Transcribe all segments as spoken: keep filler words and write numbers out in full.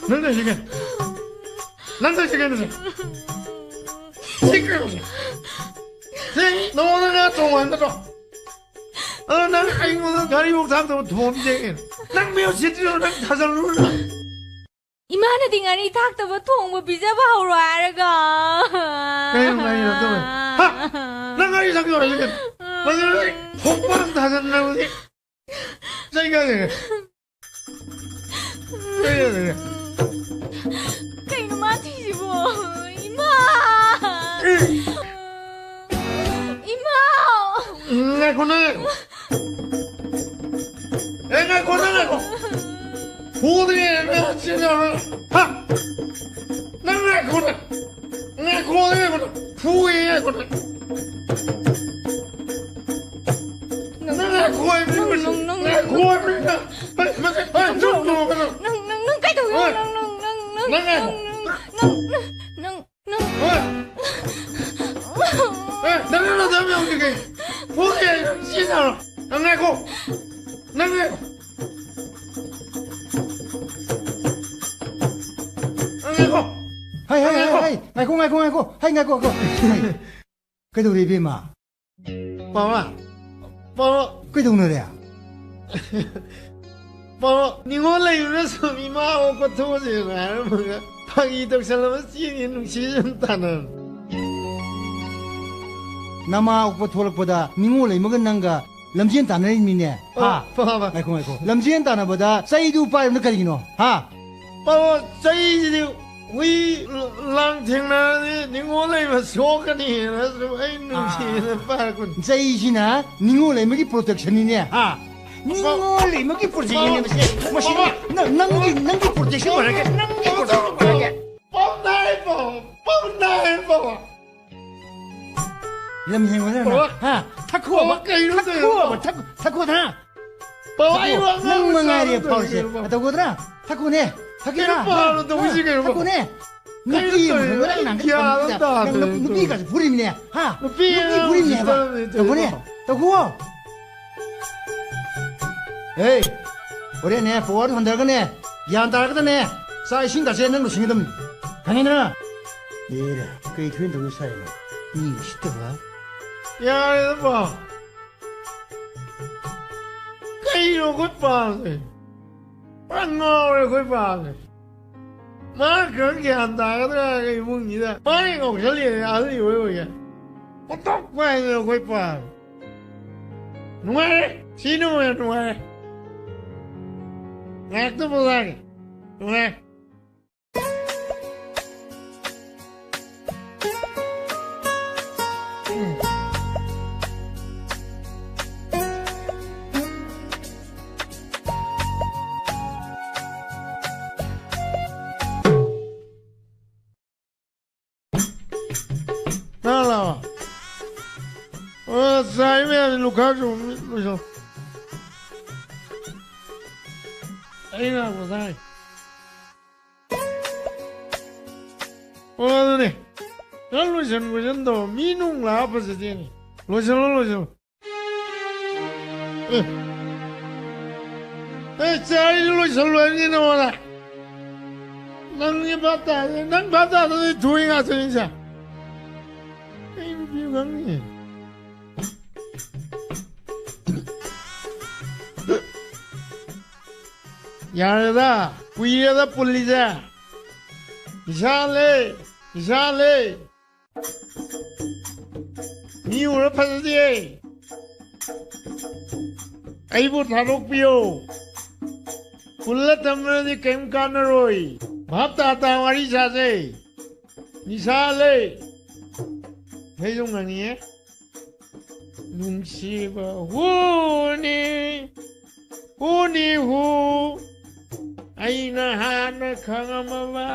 ꯅꯪ ꯇꯧꯔꯤꯁꯦ ꯀꯩꯅꯣ? ꯅꯪ ꯇꯧꯔꯤꯁꯦ ꯀꯩꯅꯣ ꯁꯦ? ꯁꯤ ꯀꯩꯅꯣꯁꯦ? ꯁꯤ ꯅꯉꯣꯟꯗ ꯉꯥ ꯊꯣꯡꯉꯣ ꯍꯥꯏꯕ ꯅꯠꯇ꯭ꯔꯣ? ꯑꯗꯣ ꯅꯪ ꯑꯩꯉꯣꯟꯗ ꯉꯥꯔꯤꯐꯥꯎ ꯊꯥꯛꯇꯕ ꯊꯣꯡꯉ ꯄꯤꯖꯩ ꯀꯩꯅꯣ? ꯅꯪ ꯃꯤ ꯎꯁꯤꯠꯇ꯭ꯔꯤꯔꯣ? ꯅꯪ ꯊꯥꯖꯜꯂꯨꯔꯣ ꯅꯪ? ꯏꯃꯥꯅꯗꯤ ꯉꯥꯔꯤ ꯊꯥꯛꯇꯕ ꯊꯣꯡꯕ ꯄꯤꯖꯕ ꯍꯧꯔꯣ ꯍꯥꯏꯔꯒ꯫ ꯀꯩꯅꯣ ꯉꯥꯔꯤ ꯊꯥꯛꯇꯕ? ꯍꯥ? ꯅꯪ ꯉꯥꯔꯤ ꯊꯥꯛꯇꯕ ꯍꯥꯏꯁꯦ ꯀꯩꯅꯣ? ꯃꯗꯨ ꯅꯪ ꯈꯣꯡꯄꯥꯛ ꯊꯥꯖꯟꯅꯕꯒꯤ ꯆꯩ ꯀꯥꯏꯗꯒꯤ? ꯀꯩꯗꯧꯔꯒꯦ? ꯀꯩꯅꯣ ꯃꯥ ꯊꯤꯁꯤꯕꯣ? ꯏꯃꯥ! ꯏꯃꯥ! ꯉꯥꯏꯈꯣ, ꯅꯪ ꯉꯥꯏꯈꯣ꯫ ꯑꯦ, ꯉꯥꯏꯈꯣ, ꯅꯪ ꯉꯥꯏꯈꯣ꯫ ꯐꯨꯗ꯭ꯔꯤ, ꯅꯪ ꯁꯤꯗ, ꯍꯥ? ꯅꯪ ꯉꯥꯏꯈꯣ, ꯅꯪ꯫ ꯉꯥꯏꯈꯣ, ꯉꯥꯏꯈꯣ, ꯅꯪ꯫ ꯐꯨꯏ, ꯉꯥꯏꯈꯣ, ꯅꯪ꯫ ꯅꯪ ꯉꯥꯏꯈꯣ ꯍꯥꯏꯕꯅꯤ, ꯅꯪ, ꯃꯁꯤ꯫ ꯅꯪ, ꯅꯪ, ꯅꯪ, ꯉꯥꯏꯈꯣ ꯍꯥꯏꯕꯅꯤ, ꯅꯪ꯫ ꯍꯩ, ꯃꯁꯤ, ꯍꯩ, ꯅꯪ, ꯅꯪ, ꯅꯪ, ꯅꯪ, ꯅꯪ, ꯅꯪ ꯀꯩꯗꯧꯏ? ꯍꯣꯏ꯫ ꯅꯪ, ꯅꯪ, ꯅꯪ, ꯅꯪ ꯅꯪ, ꯉꯥꯏꯈꯣ꯫ ꯅꯪ, ꯅꯪ, ꯅꯪ, ꯅꯪ, ꯅꯪ, ꯅꯪ, ꯅꯪ, ꯅꯪ, ꯅꯪ, ꯅꯪ, ꯅꯪ ꯀꯩꯗꯧꯏ? ꯍꯣꯏ꯫ ꯍꯣꯏ꯫ ꯑꯦ, ꯅꯪ, ꯅꯪ, ꯅꯪ, ꯅꯪ, ꯅꯪ, ꯅꯪ ꯉꯥꯏꯈꯣ꯫ ꯐꯨꯒꯦ ꯍꯥꯏꯔꯣ? ꯁꯤꯖꯤꯟꯅꯔꯣ꯫ ꯅꯪ ꯉꯥꯏꯈꯣ꯫ ꯅꯪ ꯉꯥꯏꯈꯣ꯫ ꯅꯪ ꯉꯥꯏꯈꯣ꯫ ꯍꯩ, ꯍꯩ, ꯅꯪ ꯍꯩ, ꯉꯥꯏꯈꯣ꯫ ꯍꯩ, ꯉꯥꯏꯈꯣ, ꯉꯥꯏꯈꯣ, ꯉꯥꯏꯈꯣ꯫ ꯍꯩ, ꯉꯥꯏꯈꯣ, ꯉꯥꯏꯈꯣ꯫ ꯍꯩ꯫ ꯀꯩꯗꯧꯔꯦ, ꯏꯕꯦꯝꯃ? ꯄꯥꯕ, ꯄꯥꯕ꯫ ꯀꯩꯗꯧꯅꯔꯦ? ꯄꯥꯕ, ꯅꯤꯉꯣꯜ ꯂꯩꯕꯅ ꯁꯨꯝ ꯏꯃꯥ ꯑꯣꯛꯄ ꯊꯣꯛꯑꯁꯦꯅ ꯍꯥꯏꯔꯝꯃꯒ ꯐꯥꯒꯤ ꯇꯧꯁꯜꯂꯕ ꯆꯦꯡꯁꯦ ꯅꯨꯡꯁꯤꯠ ꯁꯨꯝ ꯇꯥꯟꯅꯔꯝꯃꯤ꯫ ꯅꯃꯥ ꯑꯣꯛꯄ ꯊꯣꯛꯂꯛꯄꯗ ꯅꯤꯉꯣꯜ ꯂꯩꯃꯒ ꯅꯪꯒ ꯂꯝꯖꯦꯟ ꯇꯥꯟꯅꯔꯤꯃꯤꯅꯦ, ꯍꯥ? ꯄꯥꯕ꯫ ꯉꯥꯏꯈꯣ, ꯉꯥꯏꯈꯣ꯫ ꯂꯝꯖꯦꯟ ꯇꯥꯟꯅꯕꯗ ꯆꯩꯗꯨ ꯄꯥꯏꯔꯤꯕꯅ ꯀꯔꯤꯒꯤꯅꯣ, ꯍꯥ? ꯄꯥꯕ, ꯆꯩꯁꯤꯗꯤ ꯍꯨꯏ ꯂꯥꯡ ꯊꯦꯡꯅꯔꯗꯤ ꯅꯤꯉꯣꯜ ꯂꯩꯃ ꯁꯣꯛꯀꯅꯤꯅ ꯁꯨꯝ ꯑꯩ ꯅꯨꯡꯁꯤꯅ ꯄꯥꯏꯔꯛꯄꯅꯤ꯫ ꯆꯩꯁꯤꯅ ꯅꯤꯉꯣꯜ ꯂꯩꯃꯒꯤ ꯄ꯭ꯔꯣꯇꯦꯛꯁꯟꯅꯤꯅꯦ, ꯍꯥ? ꯅꯤꯉꯣꯜ ꯂꯩꯃꯒꯤ ꯄ꯭ꯔꯣꯇꯦꯛꯁꯟꯅꯤꯅꯦ ꯃꯁꯤ꯫ ꯃꯁꯤ ꯅꯪ-, ꯅꯪꯒꯤ, ꯅꯪꯒꯤ ꯄ꯭ꯔꯣꯇꯦꯛꯁꯟ ꯑꯣꯏꯔꯒꯦ, ꯅꯪꯒꯤ ꯄ꯭ꯔꯣꯇꯦꯛꯁꯟ ꯑꯣꯏꯔꯒꯦ꯫ ꯄꯥꯕ ꯅꯥꯏ ꯄꯥꯕ, ꯄꯥꯕ ꯅꯥꯏ ꯄꯥꯕ꯫ ꯂꯝ ꯍꯦꯟꯕꯗ ꯅꯪ, ꯄꯥꯕ꯫ ꯍꯥ? ꯊꯛꯈꯣꯕ, ꯄꯥꯕ ꯀꯩꯅꯣ ꯇꯧꯔꯤꯗꯣ? ꯊꯛꯈꯣꯕ, ꯊꯛ-, ꯊꯛꯈꯣꯗꯅ꯫ ꯄꯥꯕ, ꯑꯩ ꯊꯛꯈꯣ꯫ ꯋꯥ ꯅꯪ ꯉꯥꯡꯕ ꯃꯉꯥꯏꯔꯦ ꯁꯥꯕ ꯐꯥꯎꯔꯤꯁꯦ꯫ ꯇꯧꯔꯤꯗꯣ, ꯄꯥꯕ꯫ ꯑ, ꯇꯧꯒꯗ꯭ꯔꯥ? ꯊꯛꯀꯦꯔꯥ? ꯀꯩꯅꯣ ꯄꯥꯕꯅꯣ ꯇꯧꯔꯤꯁꯦ ꯍꯥ? ꯀꯩꯅꯣ, ꯄꯥꯕ? ꯊꯛꯈꯣꯅꯦ꯫ ꯀꯩꯅꯣ ꯅꯨꯄꯤ ꯑꯃ ꯇꯧꯔꯤꯗꯣ? ꯅꯪ ꯑꯩ ꯅꯪ ꯒ꯭ꯌꯥꯟ ꯑꯃ ꯅꯪ ꯇꯥꯗ꯭ꯔꯦ ꯅꯨꯄꯤ ꯇꯧꯔꯤꯗꯣ꯫ ꯀꯥꯁꯦ ꯐꯨꯔꯤꯃꯤꯅꯦ, ꯍꯥ? ꯅꯨꯄꯤ ꯅꯨꯄꯤ ꯑꯉꯥꯡ ꯐꯨꯔꯤꯃꯤꯅꯦ ꯍꯥꯏꯕ꯫ ꯎꯁꯤꯠꯇꯕꯅꯦ ꯇꯧꯕꯅꯦ꯫ ꯇꯧꯕꯅꯦ꯫ ꯇꯧꯈꯨꯋꯣ꯫ ꯍꯦ, ꯍꯣꯔꯦꯟꯅꯦ ꯄꯋꯥꯔꯗꯣ ꯍꯟꯊꯔꯒꯅꯦ ꯒ꯭ꯌꯥꯟ ꯇꯥꯔꯛꯀꯗꯅꯦ꯫ ꯆꯥꯛ ꯏꯁꯤꯡꯒꯁꯦ ꯅꯪꯅ ꯁꯤꯡꯒꯗꯕꯅꯤ꯫ ꯈꯪꯉꯦꯗꯅ? ꯑꯦꯔꯥ, ꯀꯩ ꯊꯣꯏꯅ ꯇꯧꯗꯣꯏ ꯁꯥꯏꯅꯣ? ꯃꯤ ꯎꯁꯤꯠꯇꯕ꯫ ꯌꯥꯔꯦꯗ, ꯄꯥꯎ꯫ ꯀꯩꯅꯣ ꯑꯩꯈꯣꯏ ꯄꯥꯁꯦ? ꯄꯨꯔꯥ ꯉꯥꯎꯔꯦ ꯑꯩꯈꯣꯏ ꯄꯥꯁꯦ꯫ ꯃꯥ ꯈꯔ ꯒ꯭ꯌꯥꯟ ꯇꯥꯒꯗ꯭ꯔꯥ ꯍꯥꯏꯔꯒ ꯏꯃꯨꯡꯁꯤꯗ ꯃꯥꯅ ꯉꯥꯎꯁꯜꯂꯤꯅꯦ, ꯑꯍꯜ ꯑꯣꯏ ꯑꯣꯏꯒꯦ꯫ ꯄꯣꯠꯊꯣꯛ ꯄꯥꯏꯗꯅ ꯑꯩꯈꯣꯏ ꯄꯥꯁꯦ꯫ ꯅꯨꯡꯉꯥꯏꯔꯦ꯫ ꯁꯤ ꯅꯨꯡꯉꯥꯏꯔꯦ, ꯅꯨꯡꯉꯥꯏꯔꯦ꯫ ꯉꯥꯏꯍꯥꯛꯇ ꯄꯣꯊꯥꯒꯦ꯫ ꯅꯨꯡꯉꯥꯏꯔꯦ꯫ ꯅꯪ ꯂꯥꯛꯑꯣ꯫ ꯑꯣ, ꯆꯥꯏ ꯃꯌꯥꯝꯁꯦ ꯂꯨꯈꯥꯛꯁꯨ ꯑꯃꯨꯛ ꯂꯣꯏꯁꯜꯂꯣ꯫ ꯑꯩ ꯂꯥꯛꯄ ꯇꯥꯏ꯫ ꯑꯣ, ꯑꯗꯨꯅꯦ꯫ ꯅꯪ ꯂꯣꯏꯁꯟ ꯈꯣꯠꯁꯟ ꯇꯧ꯫ ꯃꯤ ꯅꯨꯡ ꯂꯥꯛꯑ ꯐꯖꯗꯦꯅꯦ꯫ ꯂꯣꯏꯁꯜꯂꯣ, ꯂꯣꯏꯁꯜꯂꯣ꯫ ꯑꯦ꯫ ꯑꯦ, ꯆꯥꯔꯤꯗꯨ ꯂꯣꯏꯁꯜꯂꯨ ꯍꯥꯏꯕꯅꯤ ꯅꯉꯣꯟꯗ꯫ ꯅꯪꯒꯤ ꯚꯥꯞ ꯇꯥꯗꯦ꯫ ꯅꯪ ꯚꯥꯞ ꯇꯥꯗꯗꯤ ꯊꯣꯛꯏ ꯉꯥꯛꯇꯅꯤ ꯁꯦ꯫ ꯑꯩ ꯅꯨꯄꯤ ꯈꯪꯅꯤ꯫ ꯌꯥꯔꯦꯗ, ꯀꯨꯏꯔꯦꯗ ꯄꯨꯜꯂꯤꯁꯦ꯫ ꯏꯁꯥ ꯂꯩ, ꯏꯁꯥ ꯂꯩ꯫ ꯃꯤ ꯎꯔ ꯐꯖꯗꯦ꯫ ꯑꯩꯕꯨ ꯊꯥꯗꯣꯛꯄꯤꯌꯣ꯫ ꯄꯨꯜꯂ ꯊꯝꯕꯅꯗꯤ ꯀꯔꯤꯝ ꯀꯥꯟꯅꯔꯣꯏ꯫ ꯚꯥꯞ ꯇꯥ ꯇꯥ ꯋꯥꯔꯤ ꯁꯥꯖꯩ꯫ ꯅꯤꯁꯥ ꯂꯩ꯫ ꯏꯁꯩꯁꯨ ꯉꯪꯉꯤꯌꯦ꯫ ꯅꯨꯡꯁꯤꯕ ꯍꯨꯅꯤ, ꯍꯨꯅꯤ ꯍꯨ, ꯑꯩꯅ ꯍꯥꯟꯅ ꯈꯪꯉꯝꯃꯕ꯫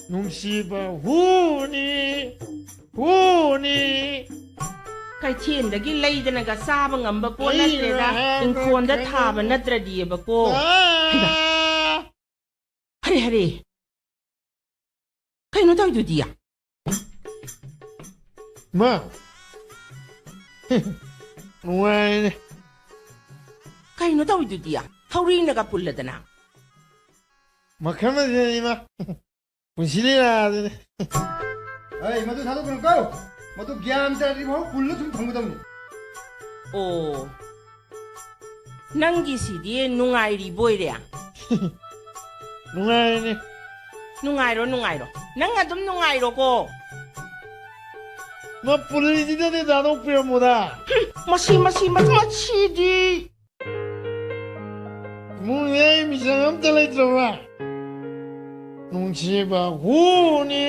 ꯅꯨꯡꯁꯤꯕ ꯍꯨꯅꯤ, ꯍꯨꯅꯤ꯫ ꯀꯩꯊꯦꯜꯗꯒꯤ ꯂꯩꯗꯅꯒ ꯆꯥꯕ ꯉꯝꯕ ꯄꯣꯠ ꯅꯠꯇ꯭ꯔꯦꯗ꯫ ꯑꯩꯅ ꯍꯥꯟꯅ ꯏꯪꯈꯣꯜꯗ ꯊꯥꯕ ꯈꯪꯉꯝ-, ꯅꯠꯇ꯭ꯔꯗꯤꯕꯀꯣ꯫ ꯑꯥ! ꯍꯩꯃꯥ! ꯍꯔꯦ, ꯍꯔꯦ꯫ ꯀꯩꯅꯣ ꯇꯧꯋꯤꯗꯨꯗꯤ? ꯃꯥ꯫ ꯅꯨꯡꯉꯥꯏꯔꯦꯅꯦ꯫ ꯀꯩꯅꯣ ꯇꯧꯋꯤꯗꯨꯗꯤ? ꯊꯧꯔꯤꯅꯒ ꯄꯨꯜꯂꯗꯅ꯫ ꯃꯈꯜ ꯃꯊꯦꯜꯅꯤꯃ꯫ ꯄꯨꯟꯁꯤ ꯂꯤꯂꯥꯗꯨꯅꯤ꯫ ꯑꯩ ꯃꯗꯨ ꯊꯥꯗꯣꯛꯀꯅꯨ ꯀꯣ꯫ ꯃꯗꯨ ꯒ꯭ꯌꯥꯟ ꯇꯥꯗ꯭ꯔꯤ ꯐꯥꯎ ꯄꯨꯜꯂ ꯁꯨꯝ ꯊꯝꯒꯗꯕꯅꯤ꯫ ꯑꯣ꯫ ꯅꯪꯒꯤꯁꯤꯗꯤ ꯅꯨꯡꯉꯥꯏꯔꯤꯕꯣꯏꯔꯦ꯫ ꯅꯨꯡꯉꯥꯏꯔꯤꯅꯦ꯫ ꯅꯨꯡꯉꯥꯏꯔꯣ, ꯅꯨꯡꯉꯥꯏꯔꯣ꯫ ꯅꯪ ꯑꯗꯨꯝ ꯅꯨꯡꯉꯥꯏꯔꯣꯀꯣ꯫ ꯃꯥ ꯄꯨꯜꯂꯤꯁꯤꯗꯗꯤ ꯊꯥꯗꯣꯛꯄꯤꯔꯝꯃꯣꯗ꯫ ꯍꯨꯝ, ꯃꯁꯤ, ꯃꯁꯤ, ꯃꯁꯤ, ꯃꯁꯤꯗꯤ꯫ ꯏꯃꯨꯡꯗ ꯑꯩ ꯃꯤꯆꯪ ꯑꯝꯇ ꯂꯩꯇ꯭ꯔꯕ꯭ꯔꯥ? ꯅꯨꯡꯁꯤꯕ ꯍꯨꯅꯤ꯫